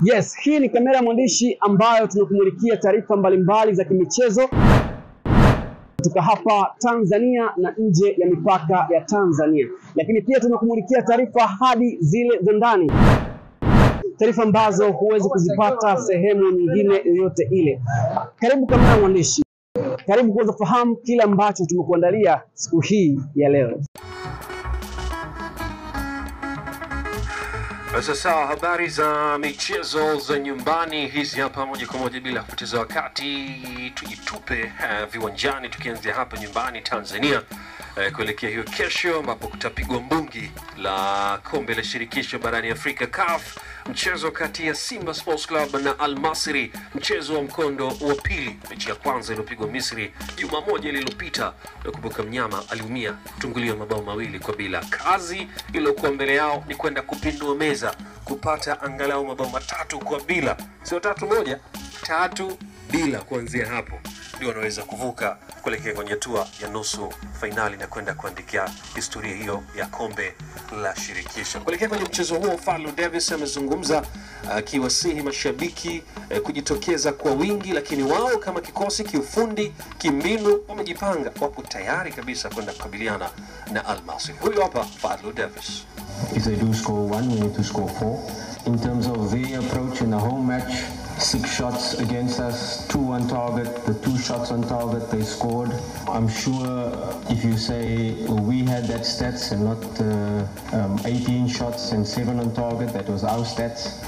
Yes, hii ni kamera mwandishi ambayo tunakumulikia taarifa mbalimbali za kimichezo kutoka hapa Tanzania na nje ya mipaka ya Tanzania. Lakini pia tunakumulikia taarifa hadi zile za ndani, taarifa ambazo huwezi kuzipata sehemu nyingine yoyote ile. Karibu kamera mwandishi, karibu kuweza kufahamu kile ambacho tumekuandalia siku hii ya leo. Sasa habari za michezo za nyumbani hizi hapa moja kwa moja bila kupoteza wakati, tujitupe viwanjani, tukianzia hapa nyumbani Tanzania kuelekea hiyo kesho ambapo kutapigwa mbungi la kombe la shirikisho barani Afrika CAF, mchezo kati ya Simba Sports Club na Al Masry, mchezo wa mkondo wa pili. Mechi ya kwanza iliyopigwa Misri juma moja lililopita, nakumbuka mnyama aliumia kutunguliwa mabao 2-0. Kazi iliyokuwa mbele yao ni kwenda kupindua meza, kupata angalau mabao 3-0, sio 3-1, 3-0. Kuanzia hapo ndio wanaweza kuvuka kuelekea kwenye hatua ya nusu fainali na kwenda kuandikia historia hiyo ya kombe la shirikisho. Kuelekea kwenye mchezo huo, Fadlu Davis amezungumza akiwasihi mashabiki kujitokeza kwa wingi, lakini wao kama kikosi kiufundi, kimbinu wamejipanga, wapo tayari kabisa kwenda kukabiliana na Al Masry. Huyu hapa Fadlu Davis. If they do score 1, we need to score 4. In terms of their approach in the home match, 6 shots against us, 2 on target, the 2 shots on target they scored. I'm sure if you say we had that stats and not 18 shots and 7 on target, that was our stats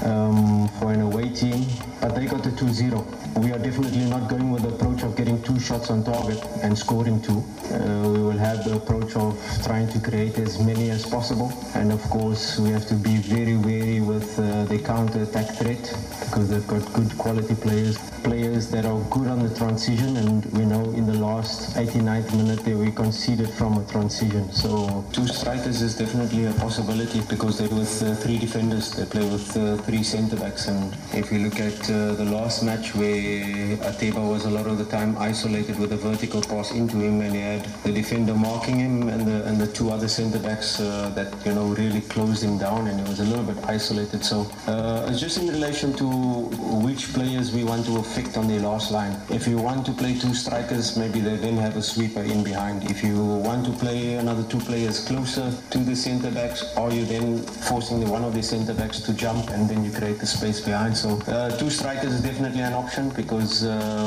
for an away team, but they got the 2-0. We are definitely not going with the approach of getting 2 shots on target and scoring 2. We will have the approach of trying to create as many as possible, and of course we have to be very wary with the counter-attack threat, because they've got good quality players, players that are good on the transition, and we know in the last 89th minute there we conceded from a transition. So 2 strikers is definitely a possibility, because they with 3 defenders, they play with 3 centre-backs, and if you look at the last match where Ateba was a lot of the time isolated with a vertical pass into him, and he had the defender marking him and the 2 other centre-backs that, you know, really closed him down, and he was a little bit isolated. So it's just in relation to which players we want to affect on the last line. If you want to play 2 strikers, maybe they then have a sweeper in behind. If you want to play another 2 players closer to the centre-backs, are you then forcing the one of the centre-backs to jump, and then you create the space behind? So 2 strikers is definitely an option, because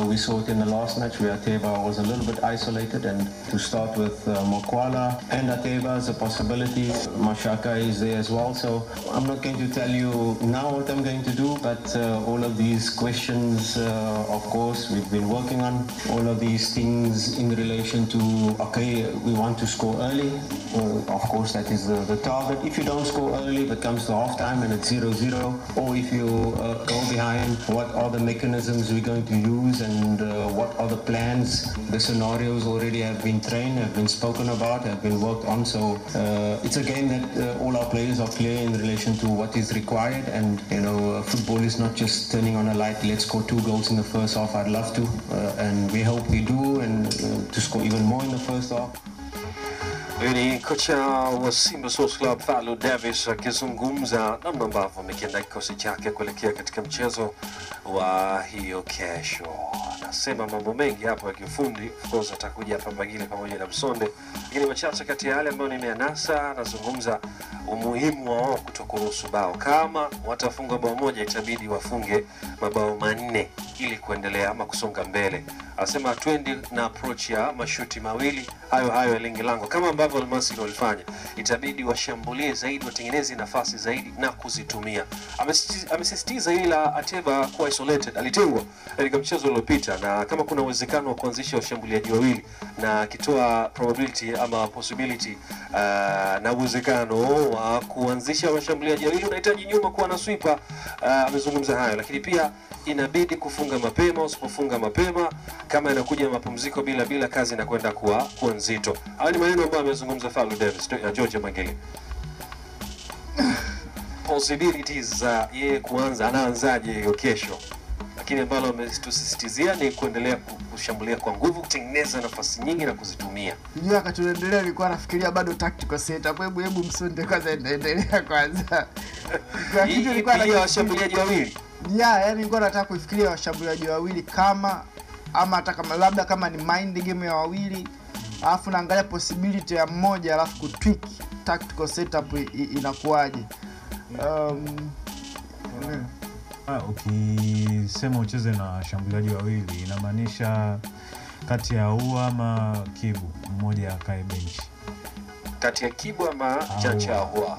we saw it in the last match where Ateba was a little bit isolated, and to start with Mokwala and Ateba is a possibility. Mashaka is there as well. So I'm not going to tell you now what I'm going to do, but all of these questions, of course, we've been working on all of these things in relation to, okay, we want to score early. Of course, that is the target. If you don't score early, if it comes to halftime and it's 0-0, or if you go behind, what are the mechanisms we're going to use, and what are the plans? The scenarios already have been trained, have been spoken about, have been worked on. So it's a game that all our players are clear in relation to what is required. And, you know, football is not just turning on a light, let's score 2 goals in the first half. I'd love to, and we hope we do, and to score even more in the first half. Huyu ni kocha wa Simba Sports Club Fadlu Davis akizungumza namna ambavyo amekiandaa kikosi chake kuelekea katika mchezo wa hiyo kesho. Anasema mambo mengi hapo ya kiufundi, of course atakuja hapa Mbagile pamoja na Msonde, lakini machache kati ya yale ambayo nimeanasa, anazungumza umuhimu wao kutokuruhusu bao. Kama watafunga bao moja itabidi wafunge mabao 4 ili kuendelea ama kusonga mbele. Anasema twendi na approach ya mashuti mawili hayo hayo ya lengo lango kama ambavyo Al Masry walifanya, itabidi washambulie zaidi, watengeneze nafasi zaidi na kuzitumia. Amesisitiza hili la Ateba kuwa isolated, alitengwa katika mchezo uliopita, na kama kuna uwezekano wa kuanzisha washambuliaji wawili na akitoa probability ama possibility na uwezekano wa kuanzisha washambuliaji wawili, unahitaji nyuma kuwa na sweeper. Amezungumza hayo, lakini pia inabidi kufunga mapema. Usipofunga mapema, kama inakuja mapumziko bila kazi inakwenda kuwa nzito. Hayo ni maneno ambayo amezungumza Fadlu Davis na George Mangeli. Possibilities za yeye kuanza, anaanzaje hiyo kesho, lakini ambalo ametusisitizia ni kuendelea kushambulia kwa nguvu, kutengeneza nafasi nyingi na kuzitumia. Unajua wakati tunaendelea nilikuwa nafikiria bado tactical setup. Hebu Msonde kwanza endelea kwanza. Kwa kitu nilikuwa na washambuliaji wawili. Yeah, yani nilikuwa nataka kuifikiria washambuliaji wawili kama ama hata kama labda kama ni mind game ya wawili, alafu naangalia possibility ya mmoja alafu kutweak tactical setup inakuwaje. Ukisema ucheze na washambuliaji wawili inamaanisha kati ya Ahoua ama Kibu mmoja akae benchi. Kati ya Kibu ama Chacha Ahoua.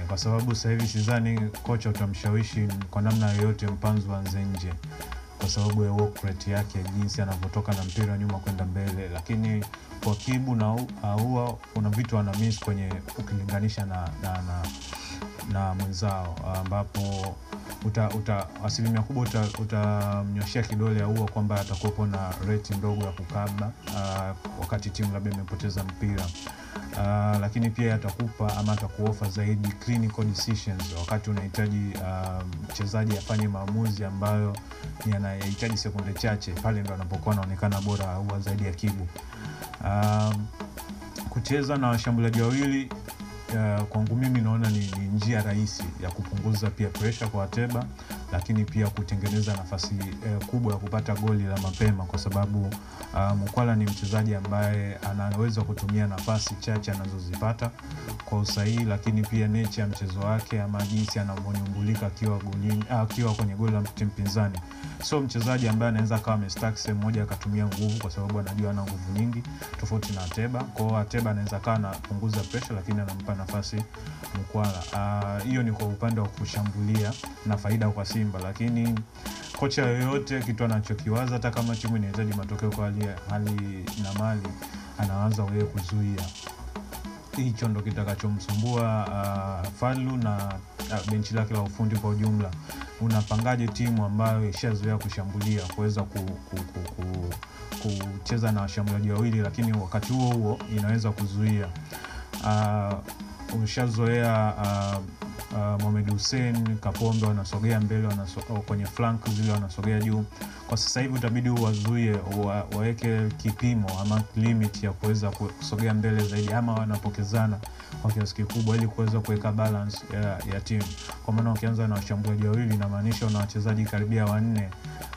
Kwa sababu sasa hivi sidhani kocha utamshawishi kwa namna yoyote Mpanzu aanze nje kwa sababu ya work rate yake, jinsi anavyotoka na mpira nyuma kwenda mbele. Lakini kwa Kibu na Ahoua kuna vitu ana miss kwenye ukilinganisha na mwenzao, ambapo uta asilimia kubwa utamnyoshia kidole Ahoua kwamba atakuwa na rate ndogo ya kukaba wakati timu labda imepoteza mpira. Lakini pia atakupa ama atakuofa zaidi clinical decisions wakati unahitaji mchezaji afanye maamuzi ambayo ni anahitaji sekunde chache, pale ndo anapokuwa anaonekana bora Ahoua zaidi ya Kibu. Kucheza na washambuliaji wawili kwangu mimi naona ni njia rahisi ya kupunguza pia pressure kwa Ateba, lakini pia kutengeneza nafasi kubwa ya kupata goli la mapema, kwa sababu Mukwala ni mchezaji ambaye anaweza kutumia nafasi chache anazozipata kwa usahihi, lakini pia nature ya mchezo wake ama jinsi anavyonyumbulika akiwa golini, akiwa kwenye goli la timu pinzani. So mchezaji ambaye anaweza akawa amestack sehemu moja akatumia nguvu, kwa sababu anajua ana nguvu nyingi tofauti na Ateba. Kwa hiyo Ateba anaweza akawa anapunguza pressure, lakini anampa nafasi Mukwala. Hiyo ni kwa upande wa kushambulia na faida kwa Simba, lakini kocha yoyote kitu anachokiwaza hata kama timu inahitaji matokeo kwa hali na mali, anaanza yeye kuzuia. Hicho ndo kitakachomsumbua Fadlu na benchi lake la ufundi kwa ujumla. Unapangaje timu ambayo ishazoea kushambulia kuweza kucheza na washambuliaji wawili, lakini wakati huo huo inaweza kuzuia? Ushazoea Mohamed Hussein, Kapombe wanasogea mbele, kwenye flank zile wanasogea juu. Kwa sasa hivi utabidi uwazuie, waweke kipimo ama limit ya kuweza kusogea mbele zaidi, ama wanapokezana kwa kiasi kikubwa ili kuweza kuweka balance ya timu. Kwa maana ukianza na washambuliaji wawili inamaanisha una wachezaji karibia wanne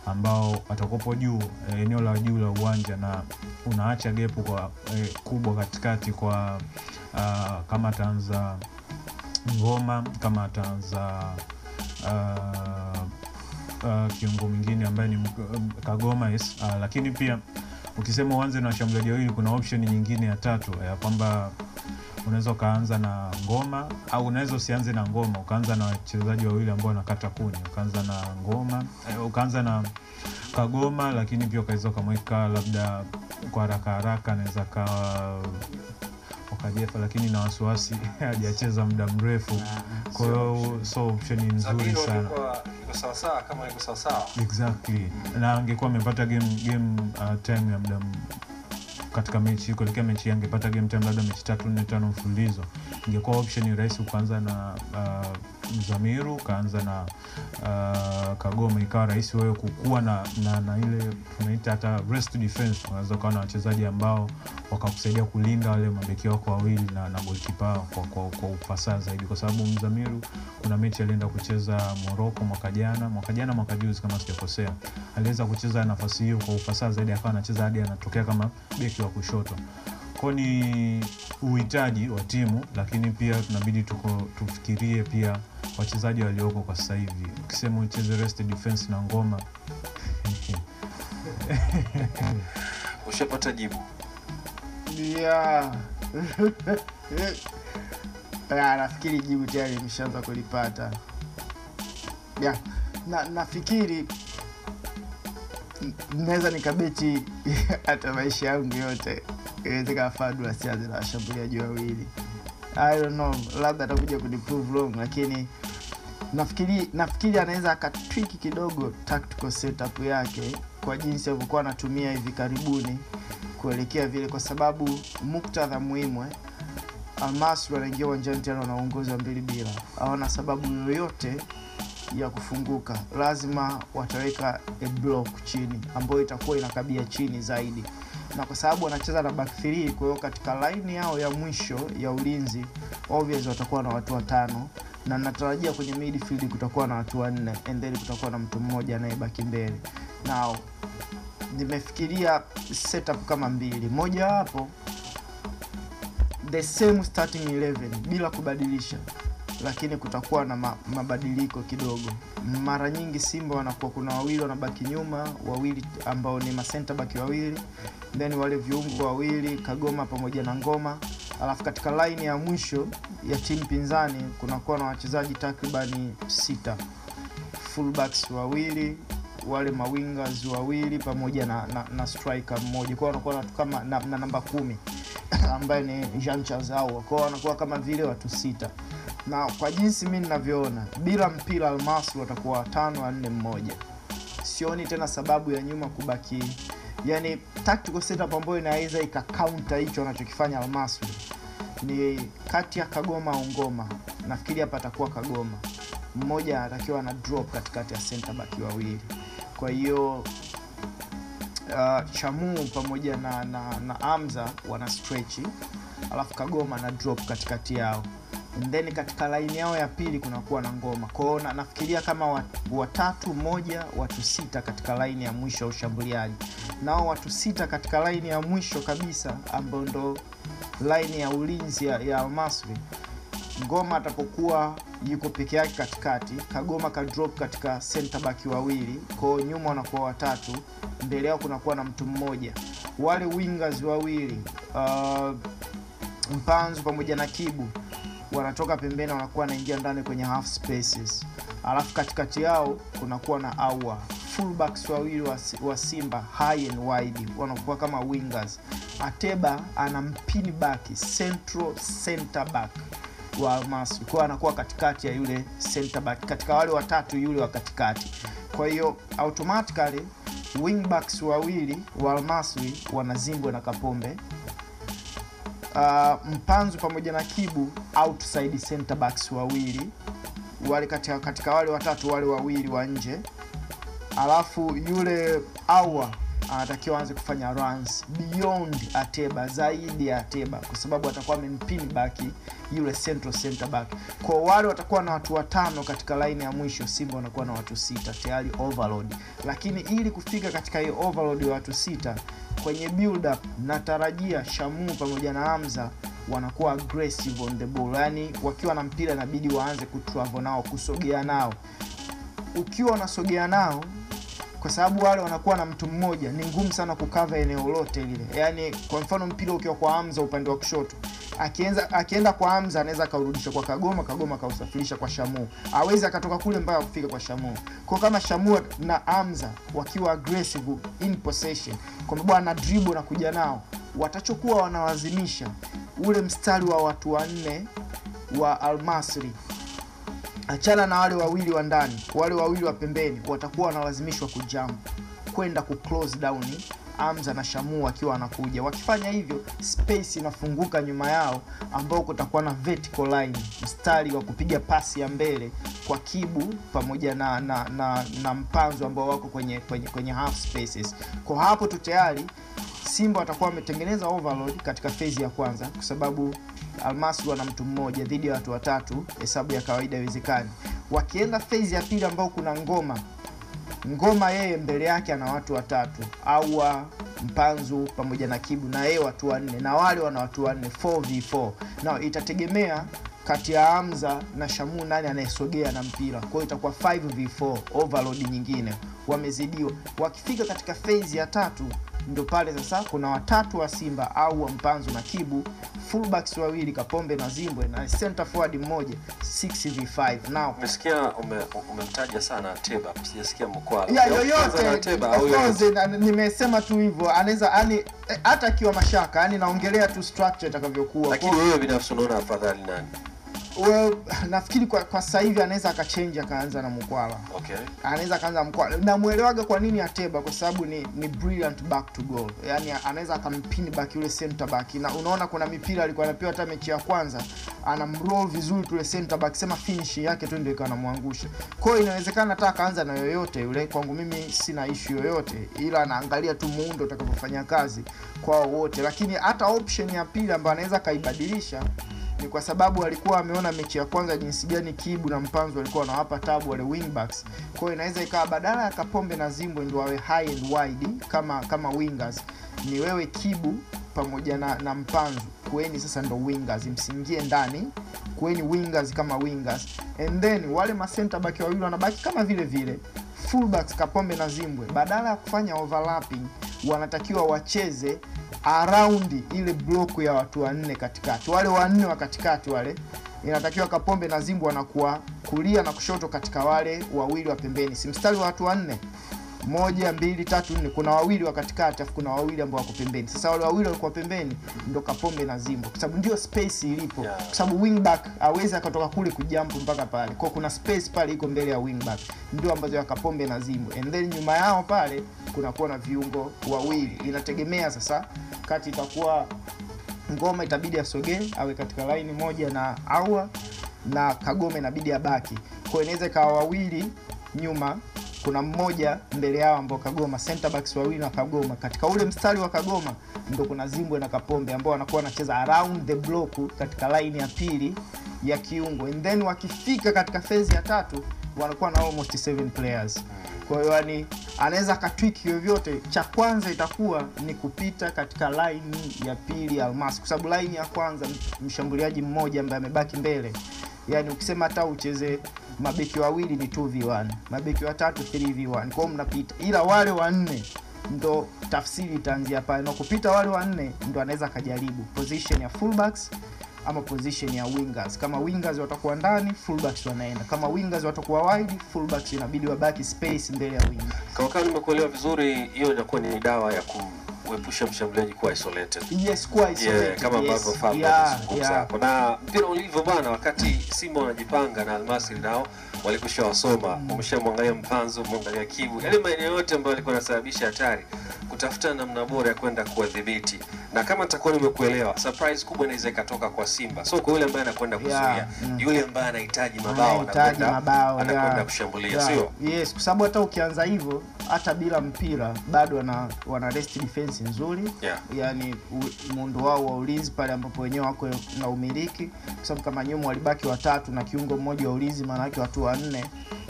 ambao watakopo juu, eneo la juu la uwanja, na unaacha gap kwa kubwa katikati kwa kama ataanza Ngoma, kama ataanza kiungo mwingine ambaye ni Kagoma, yes. Lakini pia ukisema uanze na washambuliaji wawili, kuna option nyingine ya tatu ya kwamba unaweza ukaanza na Ngoma, au unaweza usianze na Ngoma ukaanza na wachezaji wawili ambao wanakata kuni, ukaanza na Ngoma, ukaanza na Kagoma, lakini pia ukaweza ukamweka labda kwa haraka haraka anaweza kawa Okajefa, lakini na wasiwasi hajacheza muda mrefu. Kwa hiyo so option nzuri sana. Iko sawa sawa kama iko sawa sawa. Exactly. Na angekuwa amepata game time ya muda katika mechi, kuelekea mechi angepata game time labda mechi 3 4 5 mfululizo, ingekuwa option rahisi kuanza na Mzamiru, kaanza na Kagoma, ikawa rahisi wewe kukua na ile tunaita hata rest defense. Unaweza kuwa na wachezaji ambao wakakusaidia kulinda wale mabeki wako wawili na goalkeeper kwa ufasaha zaidi, kwa sababu Mzamiru kuna mechi alienda kucheza Morocco mwaka juzi kama sijakosea, aliweza kucheza nafasi hiyo kwa ufasaha zaidi, akawa anacheza hadi anatokea kama beki wa kushoto. Kwa ni uhitaji wa timu, lakini pia tunabidi tufikirie pia wachezaji walioko kwa sasa hivi. Ukisema ucheze rest defense na Ngoma ushapata jibu. Yeah. Nafikiri jibu tayari nimeshaanza kulipata. Yeah. Na nafikiri naweza nikabeti hata maisha yangu yote inawezekana Fadlu asianze na washambuliaji wawili. I don't know, labda atakuja kuniprove wrong, lakini nafikiri anaweza akatwiki kidogo tactical setup yake kwa jinsi alivyokuwa anatumia hivi karibuni kuelekea vile, kwa sababu muktadha muhimu Al-Masry wanaingia uwanjani tena wanaongoza 2-0. Hawana sababu yoyote ya kufunguka. Lazima wataweka a block chini ambayo itakuwa inakabia chini zaidi. Na kwa sababu wanacheza na back 3, kwa hiyo katika line yao ya mwisho ya ulinzi obviously watakuwa na watu watano. Na natarajia kwenye midfield kutakuwa na watu wanne and then kutakuwa na mtu mmoja anayebaki mbele. Now nimefikiria setup kama mbili. Moja wapo the same starting 11 bila kubadilisha, lakini kutakuwa na mabadiliko kidogo. Mara nyingi Simba wanakuwa kuna wawili wanabaki nyuma, wawili ambao ni ma center back wawili, then wale viungo wawili Kagoma pamoja na Ngoma. Alafu katika line ya mwisho ya timu pinzani kunakuwa na wachezaji takribani 6, fullbacks wawili, wale mawingers wawili pamoja na striker mmoja. Kwa hiyo wanakuwa kama na namba 10 ambaye ni Jean Charles Ahoua. Kwa hiyo wanakuwa kama vile watu 6. Na kwa jinsi mimi ninavyoona, bila mpira Almasri watakuwa 5 4 1. Sioni tena sababu ya nyuma kubaki, yani tactical setup ambayo inaweza ika-counter hicho wanachokifanya Almasri ni kati ya Kagoma au Ngoma. Nafikiri hapa atakuwa Kagoma. Mmoja atakiwa na drop katikati ya center back wawili. Kwa hiyo Chamu pamoja na Hamza wana stretch, alafu Kagoma na drop katikati yao. And then katika line yao ya pili kunakuwa na Ngoma. Kwa hiyo nafikiria kama watatu moja watu 6 katika line ya mwisho ya ushambuliaji. Nao watu 6 katika line ya mwisho kabisa ambao ndo line ya ulinzi ya Almasri. Ngoma atapokuwa yuko peke yake katikati, Kagoma ka drop katika center back wawili, kwa hiyo nyuma wanakuwa watatu, mbele yao kunakuwa na mtu mmoja. Wale wingers wawili Mpanzu pamoja na Kibu wanatoka pembeni wanakuwa wanaingia ndani kwenye half spaces. Alafu katikati yao kunakuwa na Ahoua. Fullbacks wawili wa Simba high and wide wanakuwa kama wingers. Ateba ana mpini back, central center back wa Almasri. Kwa anakuwa katikati ya yule center back, katika wale watatu yule wa katikati. Kwa hiyo automatically wing backs wawili wa Almasri wanazimbwa na Kapombe. Mpanzu pamoja na Kibu outside center backs wawili, wale katika wale watatu wale wawili wa nje. Alafu yule Ahoua anatakiwa aanze kufanya runs beyond Ateba, zaidi ya Ateba, kwa sababu atakuwa amempin back yule central center back. Kwa wale watakuwa na watu 5 katika line ya mwisho, Simba wanakuwa na watu 6 tayari overload. Lakini ili kufika katika hiyo overload ya watu 6 kwenye build up, natarajia Shamu pamoja na Hamza wanakuwa aggressive on the ball. Yani wakiwa na mpira inabidi waanze kutravel nao, kusogea nao. Ukiwa unasogea nao, kwa sababu wale wanakuwa na mtu mmoja, ni ngumu sana kukava eneo lote lile. Yani kwa mfano mpira ukiwa kwa Hamza upande wa kushoto, akienda kwa Hamza anaweza kaurudisha kwa Kagoma, Kagoma kausafirisha kwa Shamu. Hawezi akatoka kule mpaka kufika kwa Shamu. Kwa kama Shamu na Hamza wakiwa aggressive in possession, kwa bwana dribble na kuja nao, watachokuwa wanalazimisha ule mstari wa watu wanne wa Almasri, achana na wale wawili wa ndani, wale wawili wa pembeni watakuwa wanalazimishwa kujump kwenda ku close down Hamza na Shamu wakiwa wanakuja. Wakifanya hivyo, space inafunguka nyuma yao, ambao kutakuwa na vertical line, mstari wa kupiga pasi ya mbele kwa Kibu pamoja na Mpanzu ambao wako kwenye half spaces. Kwa hapo tu tayari Simba watakuwa wametengeneza overload katika phase ya kwanza, kwa sababu Almasri wana mtu mmoja dhidi ya watu watatu, hesabu ya kawaida haiwezekani. Wakienda phase ya pili ambao kuna Ngoma, Ngoma yeye mbele yake ana watu watatu, Ahoua, Mpanzu pamoja na Kibu, na yeye watu wanne, na wale wana watu wanne, 4v4. Na itategemea kati ya Hamza na Shamu nani anayesogea na mpira. Kwa hiyo itakuwa 5v4, overload nyingine, wamezidiwa. Wakifika katika phase ya tatu, ndo pale sasa kuna watatu wa Simba au wa Mpanzu na Kibu, fullbacks wawili Kapombe na Zimbwe, na center forward mmoja, 6v5. Now umesikia umemtaja sana Ateba, sijasikia Mkwala. Ya yoyote, of course nimesema tu hivyo, anaweza yani hata akiwa mashaka, yani naongelea tu structure itakavyokuwa. Lakini wewe binafsi unaona afadhali nani? Well, nafikiri kwa sasa hivi anaweza akachange akaanza na Mkwala. Okay. Anaweza akaanza Mkwala. Namuelewaga kwa nini Ateba, kwa sababu ni brilliant back to goal. Yaani anaweza akampin back yule center back. Na unaona kuna mipira alikuwa anapewa hata mechi ya kwanza, anamroll vizuri yule center back, sema finish yake tu ndio ikawa inamwangusha. Kwa hiyo inawezekana hata akaanza na yoyote yule, kwangu mimi sina issue yoyote, ila anaangalia tu muundo utakavyofanya kazi kwa wote. Lakini hata option ya pili ambayo anaweza kaibadilisha Ni kwa sababu alikuwa ameona mechi ya kwanza jinsi gani Kibu na Mpanzu walikuwa wanawapa tabu wale wingbacks. Kwa hiyo inaweza ikawa badala ya Kapombe na Zimbwe ndio wawe high and wide kama wingers, ni wewe Kibu pamoja na Mpanzu kueni sasa ndo wingers, msiingie ndani, kueni wingers kama wingers, and then wale ma center back wawili wanabaki kama vile vile. Fullbacks Kapombe na Zimbwe badala ya kufanya overlapping wanatakiwa wacheze around ile block ya watu wanne katikati. Wale wanne wa katikati wale inatakiwa Kapombe na Zimbwe wanakuwa kulia na kushoto katika wale wawili wa pembeni. Si mstari wa watu wanne, 1 2 3 4, kuna wawili wa katikati afu kuna wawili ambao wako pembeni. Sasa wale wawili walikuwa pembeni ndo Kapombe na Zimbwe, kwa sababu ndio space ilipo. Kwa sababu wingback hawezi akatoka kule kujump mpaka pale. Kwa kuna space pale iko mbele ya wingback ndio ambazo ya Kapombe na Zimbwe, and then nyuma yao pale kuna kuwa na viungo wawili. Inategemea sasa kati itakuwa Ngoma itabidi asogee awe katika line moja na Awa, na Kagome inabidi abaki. Kwa inaweza ikawa wawili nyuma, kuna mmoja mbele yao ambao Kagoma, center backs wawili na Kagoma. Katika ule mstari wa Kagoma ndo kuna Zimbwe na Kapombe ambao wanakuwa wanacheza around the block katika line ya pili ya kiungo. And then wakifika katika phase ya tatu wanakuwa na almost 7 players. Kwa hiyo yani anaweza akatweak vyovyote. Cha kwanza itakuwa ni kupita katika line ya pili ya Almasi, kwa sababu line ya kwanza mshambuliaji mmoja ambaye amebaki mbele, yani ukisema hata ucheze mabeki wawili ni 2v1, mabeki watatu 3v1, kwa hiyo mnapita. Ila wale wanne ndo tafsiri itaanzia pale, na kupita wale wanne ndo anaweza kajaribu position ya fullbacks ama position ya wingers. Kama wingers watakuwa ndani, fullbacks wanaenda. Kama wingers watakuwa wide, fullbacks inabidi wabaki space mbele ya wingers. Kama nimekuelewa vizuri, hiyo inakuwa ni dawa ya kuepusha mshambuliaji kuwa isolated. Yes, kuwa isolated. Yeah, kama ambavyo Fabio alizungumza hapo. Na mpira ulivyo bana, wakati Simba wanajipanga na Almasri nao walikwisha wasoma, wameshamwangalia Mpanzu, mwangalia Kibu, yale maeneo yote ambayo yalikuwa yanasababisha hatari, kutafuta namna bora ya kwenda kuwadhibiti. Na kama nitakuwa nimekuelewa, surprise kubwa inaweza ikatoka kwa Simba. So kwa yule ambaye anakwenda kuzuia, yule ambaye anahitaji mabao anakwenda kushambulia, sio? Yes, kwa sababu hata ukianza hivyo hata bila mpira bado wana rest defense nzuri. Yani muundo wao wa ulinzi pale ambapo wenyewe wako na umiliki, kwa sababu kama nyuma walibaki watatu na kiungo mmoja wa ulinzi, maana yake watu wanne.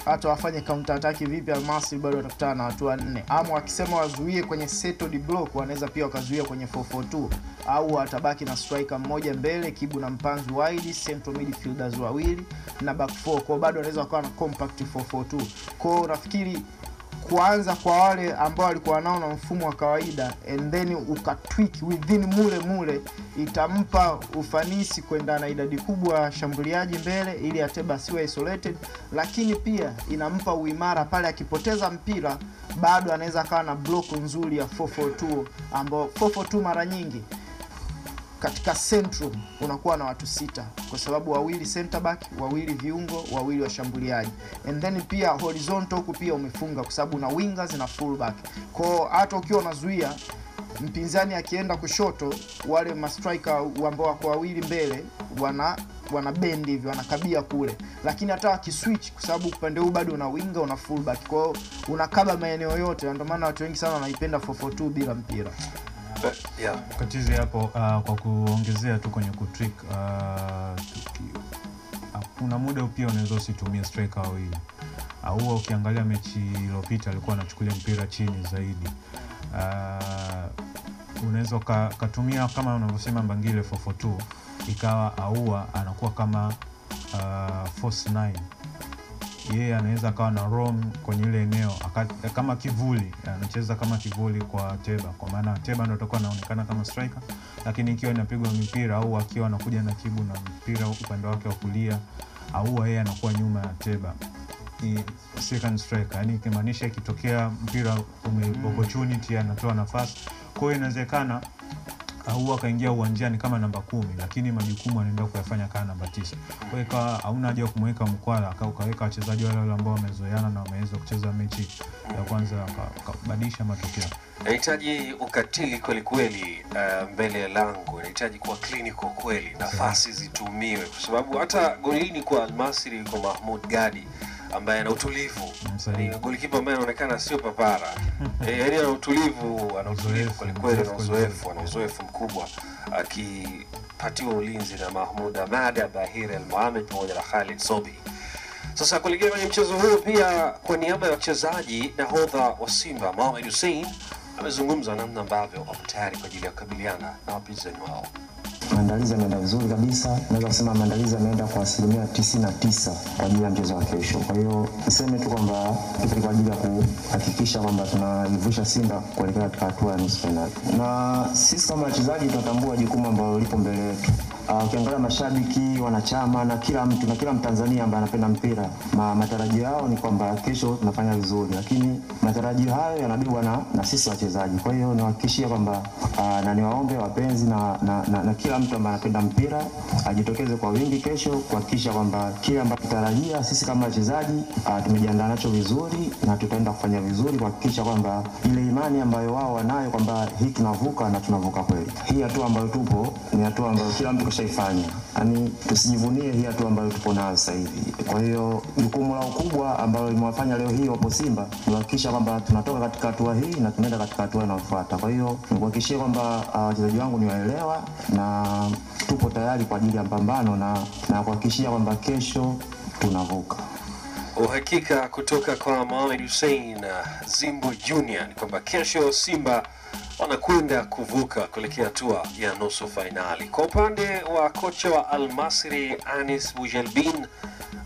Hata wafanye counter attack vipi Almasi bado watakutana na watu wanne. Ama wakisema wazuie kwenye settled block, wanaweza pia wakazuia kwenye 4-4-2, au watabaki na striker mmoja mbele, Kibu na Mpanzu wide, central midfielders wawili na back 4. Kwa bado wanaweza wakawa na compact 4-4-2. Kwa nafikiri kuanza kwa wale ambao walikuwa nao na mfumo wa kawaida and then ukatweak within mule itampa ufanisi kwenda na idadi kubwa ya shambuliaji mbele ili Ateba asiwe isolated, lakini pia inampa uimara pale akipoteza mpira bado anaweza akawa na block nzuri ya 4-4-2, ambao 4-4-2 mara nyingi katika centrum unakuwa na watu sita, kwa sababu wawili center back, wawili viungo, wawili washambuliaji. And then pia horizontal huku pia umefunga kwa sababu una wingers na full back. Kwa hata ukiwa unazuia mpinzani akienda kushoto, wale ma striker ambao wako wawili mbele wana bend hivi, wanakabia kule. Lakini hata wakiswitch, kwa sababu upande huu bado una winger, una full back. Kwa hiyo unakaba maeneo yote, na ndio maana watu wengi sana wanaipenda 4-4-2 bila mpira. Katizi hapo kwa kuongezea tu kwenye kutrick, kuna muda pia unaweza usitumie striker wawili. Au ukiangalia mechi iliyopita alikuwa anachukulia mpira chini zaidi. Unaweza katumia kama unavyosema Mbangile 4-4-2, ikawa Aua anakuwa kama false 9. Yeye anaweza akawa na roam kwenye ile eneo kama kivuli, anacheza kama kivuli kwa Ateba, kwa maana Ateba ndio atakuwa anaonekana kama striker, lakini ikiwa inapigwa mipira au akiwa anakuja na Kibu na mpira upande wake wa kulia, au yeye anakuwa nyuma ya Ateba ni second striker, yani kimaanisha ikitokea mpira opportunity anatoa nafasi. Kwa hiyo inawezekana au akaingia uwanjani kama namba 10, lakini majukumu anaenda kuyafanya kama namba 9. Kwa hiyo hauna haja kumweka Mkwala, ukaweka wachezaji wale wale ambao wamezoeana na wameweza kucheza mechi ya kwanza wakabadilisha matokeo. Inahitaji ukatili kweli kweli mbele ya lango, inahitaji kuwa clinical kweli, nafasi zitumiwe, kwa sababu hata golini kwa Almasri kwa Mahmoud Gadi ambaye ana utulivu, ni golikipa ambaye anaonekana sio papara. Yaani ana utulivu kweli kweli, ana uzoefu mkubwa. akipatiwa ulinzi na Mahmoud Ahmad, Bahir El Mohamed pamoja na Khalid Sobi. Sasa kuelekea kwenye mchezo huo pia, kwa niaba ya wachezaji, nahodha wa Simba Mohamed Hussein amezungumza namna ambavyo wapo tayari kwa ajili ya kukabiliana na wapinzani wao. Maandalizi yameenda vizuri kabisa, naweza kusema maandalizi yameenda kwa 99% kwa ajili ya mchezo wa kesho. Kwa hiyo niseme tu kwamba tupo kwa ajili ya kuhakikisha kwamba tunaivusha Simba kuelekea katika hatua ya nusu fainali, na sisi kama wachezaji tunatambua jukumu ambalo lipo mbele yetu. Ukiangalia mashabiki, wanachama na kila mtu na kila Mtanzania ambaye anapenda mpira, matarajio yao ni kwamba kesho tunafanya vizuri, lakini matarajio hayo yanabebwa na sisi wachezaji. Kwa hiyo niwahakikishie kwamba na niwaombe wapenzi na kila mtu ambaye anapenda mpira ajitokeze kwa wingi kesho kuhakikisha kwamba kile ambacho tutarajia sisi kama wachezaji tumejiandaa nacho vizuri na tutaenda kufanya vizuri kuhakikisha kwamba ile imani ambayo wao wanayo kwamba hii tunavuka na tunavuka kweli. Hii hatua ambayo tupo ni hatua ambayo kila mtu kashaifanya. Yaani tusijivunie hii hatua ambayo tupo nayo sasa hivi. Kwa hiyo jukumu lao kubwa ambalo limewafanya leo hii wapo Simba ni kuhakikisha kwamba tunatoka katika hatua hii na tunaenda katika hatua inayofuata. Kwa hiyo nikuhakikishie kwamba wachezaji wangu ni waelewa na tupo tayari kwa ajili ya mpambano na kuhakikishia kwamba kesho tunavuka. Uhakika kutoka kwa Mohamed Hussein Zimbo Junior ni kwamba kesho Simba wanakwenda kuvuka kuelekea hatua ya nusu fainali. Kwa upande wa kocha wa Al Masry Anis Boujelbin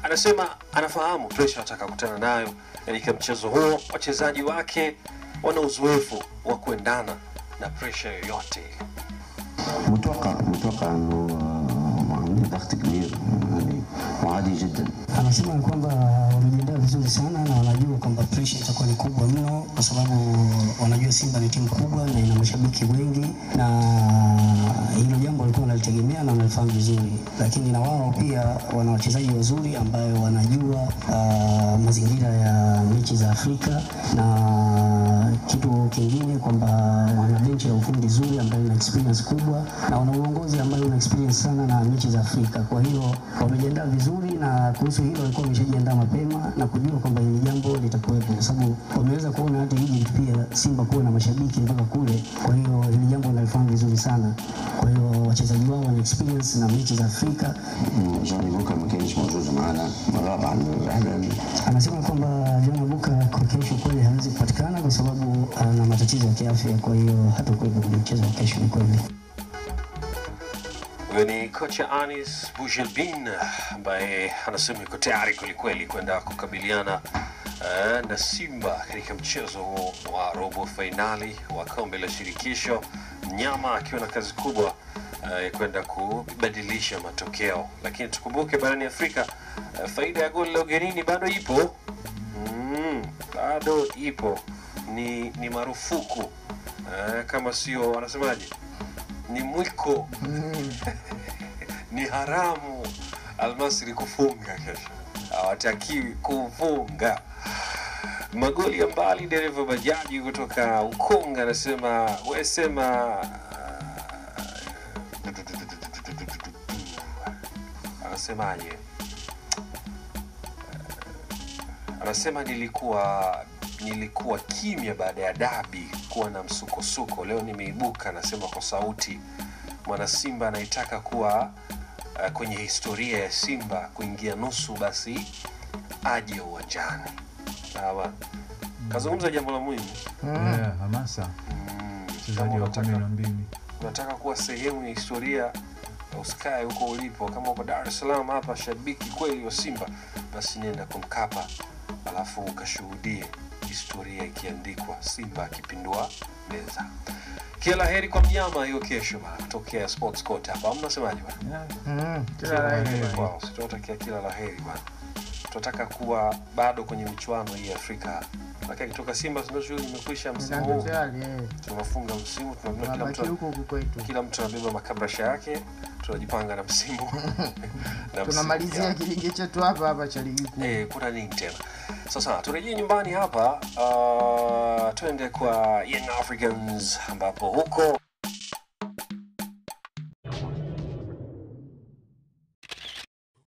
anasema anafahamu pressure atakakutana nayo katika mchezo huo. Wachezaji wake wana uzoefu wa kuendana na pressure yoyote. متوقع انه عاملين ضغط كبير يعني وعادي جدا. Anasema kwamba wamejiandaa vizuri sana na wanajua kwamba pressure itakuwa ni kubwa mno, kwa sababu wanajua Simba ni timu kubwa na ina mashabiki wengi, na hilo jambo walikuwa wanalitegemea na wanalifahamu vizuri, lakini na wao pia wana wachezaji wazuri ambayo wanajua mazingira ya mechi za Afrika, na kitu kingine kwamba wana benchi la ufundi zuri ambayo ina experience kubwa na wana uongozi ambayo una experience sana na mechi za Afrika. Kwa hiyo wamejiandaa vizuri, na kuhusu hilo walikuwa wameshajiandaa mapema na kujua kwamba hili jambo litakuwepo, kwa sababu wameweza kuona hata Egypt pia Simba kuwa na mashabiki mpaka kule. Kwa hiyo hili jambo wanalifahamu vizuri sana. Kwa hiyo wachezaji wao wana experience na mechi za Afrika. جوني بوكا ما كانش موجود معنا، غاب عن الرحله. Anasema kwamba John Buka kwa kesho kweli hawezi kupatikana kwa sababu ana matatizo ya kiafya, kwa hiyo hatakuwepo kwenye mchezo wa kesho. Ni kweli. Huyo ni kocha Anis Boujelbin ambaye anasema yuko tayari kwelikweli kwenda kukabiliana na Simba katika mchezo huo wa robo fainali wa kombe la shirikisho. Mnyama akiwa na kazi kubwa kwenda kubadilisha matokeo, lakini tukumbuke barani Afrika faida ya goli la ugenini bado ipo. Bado ipo, ni marufuku kama sio wanasemaje, ni mwiko ni haramu Almasri kufunga kesho, hawatakiwi kufunga magoli ya mbali. Dereva bajaji kutoka Ukonga anasema wesema, anasemaje? Anasema nilikuwa kimya baada ya dabi kuwa na msukosuko, leo nimeibuka, anasema kwa sauti. Mwana Simba anaitaka kuwa kwenye historia ya Simba kuingia nusu, basi aje uwanjani. Sawa, kazungumza jambo la muhimu. Yeah, hamasa. Mchezaji wa 12 unataka kuwa sehemu ya historia, usikae huko ulipo. Kama uko Dar es Salaam hapa shabiki kweli wa Simba, basi nenda kwa Mkapa alafu ukashuhudie historia ikiandikwa, Simba akipindua meza. Kila heri kwa mnyama hiyo kesho bana, kutokea Sports Court hapa. Mnasemaje bana? Kila la heri kwao. Tunatakia kila la heri bana. Tunataka kuwa bado kwenye michuano hii ya Afrika. Lakini kutoka Simba tunashughuli imekwisha msimu huu. Tunafunga msimu, tunabeba kila mtu huko huko kwetu. Kila mtu anabeba makabrasha yake, tunajipanga na msimu. Na tunamalizia kilinge chetu hapa hapa cha ligi kuu. Kuna nini tena? Sasa turejee nyumbani hapa, twende kwa Young Africans ambapo huko